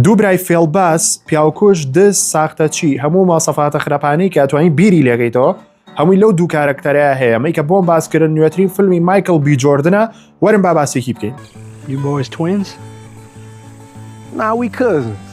دوو برای فێڵباز، پیاوکوژ، دز، ساختەچی، هەموو مواسەفاتە خراپانەی کە ئەتوانی بیری لێکەیتەوە هەمووی لەو دوو کارەکتەرەیا هەیە، ئەمەی کە بۆم باس کردن نوێترین فیلمی مایکڵ بی جۆردنە، وەرن با باسێکی بکەین. You boys twins? Nah, we cousins.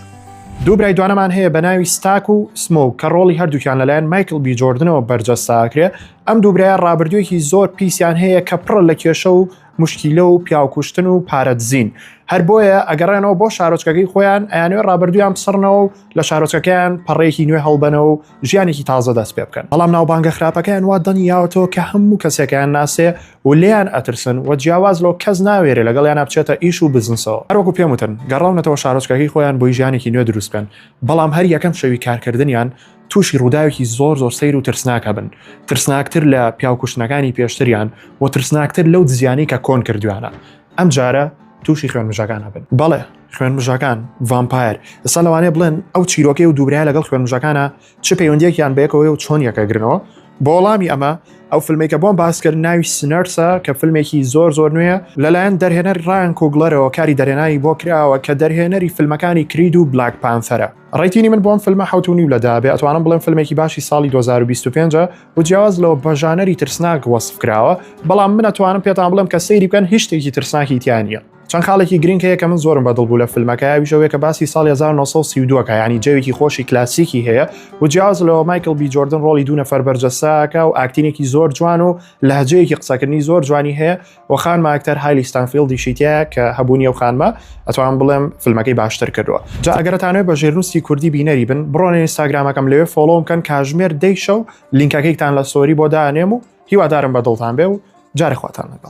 دوو برای دوانەمان هەیە بە ناوی ستاک و سمۆک کە ڕۆڵی هەردووکیان لەلایەن مایکڵ بی جۆردنەوە بەرجەستە ئەکرێ، ئەم دوو برایە ڕابردوویەکی زۆر پیسیان هەیە کە پڕە لە کێشە و موشکیلە و پیاوکوشتن و پارە دزین هەر بۆیە ئەگەڕێنەوە بۆ شارۆچکەکەی خۆیان ئەیانەوێ ڕابردوویان بسڕنەوە و لە شارۆچکەکەیان پەڕەیەکی نوێ هەڵبەنەوە و ژیانێکی تازە دەست پێ بکەن بەڵام ناوبانگە خراپەکەیان وا دەنگی یاوەتەوە کە هەموو کەسێکیان ناسێ و لێیان ئەترسن و جیاواز لەو کەس ناوێرێ لەگەڵیان بچێتە ئیش و بزنسەوە هەروەکو پێم وتن گەڕاونەتەوە شارۆچکەکەی خۆیان بۆی ژیانێکی نوێ دروست بکەن بەڵام هەر یەکەم شەوی کارکردنیان تووشی ڕووداوێکی زۆر زۆر سەیر و ترسناک ئەبن، ترسناکتر لە پیاوکوشتنەکانی پێشتریان و ترسناکتر لەو دزیانەی کە کۆن کردویانە. ئەم جارە تووشی خوێنمژەکان ئەبن. بەڵێ خوێنمژەکان، vampire. ئێستا لەوانەیە بڵێن ئەو چیرۆکەی و دووبرایە لەگەڵ خوێنمژەکانە چ پەیوەندیەکیان بەیەکەوەیە و چۆن یەکەگرنەوە؟ بۆ وەڵامی ئەمە ئەو فیلمەی کە بۆم باس کرد ناوی Sinners ە کە فیلمێکی زۆر زۆر نوێیە لەلایەن دەرهێنەر ڕایان کوگلەرەوە کاری دەرهێنانی بۆ کراوە کە دەرهێنەری فیلمەکانی Creed و Black Panther ە. rating ی من بۆ ئەم فیلمە 7.5 لە 10 بێ ئەتوانم بڵێم فیلمێکی باشی ساڵی 2025 و جیاواز لەوە بە ژانەری ترسناک وەسف کراوە بەڵام من ئەتوانم پێتان بڵێم کە سەیری بکەن هیچ شتێکی ترسناکی تیا نییە چەند خاڵێکی گرنگ هەیە کە من زۆرم بەدڵ بوو لە فیلمەکە ئەویش ئەوەیە کە باسی ساڵی 1932 کە یعنی جەوێکی خۆشی کلاسیکی هەیە و جیاواز لەوە مایکل بی جۆردن ڕۆڵی دوو نەفەر بەرجەستەکە و acting ێکی زۆر جوان و لەهجەیەکی قسەکردنی زۆر جوانی هەیە و خانمە ئەکتەر هایلی ستانفیڵدیشی تیایە کە هەبوونی ئەو خانمە ئەتوانم بڵێم فیلمەکەی باشتر کردووە جا ئەگەر ئەتانەوێت بە ژێرنووسی کوردی بینەری بن بڕۆنە ئینستاگرامەکەم لەوێ follow م بکەن کاژمێر دەی شەو لینکەکەیتان لە story بۆ دانێم و هیوادارم بە دڵتان بێ و جارێ خواتان لەگەڵ.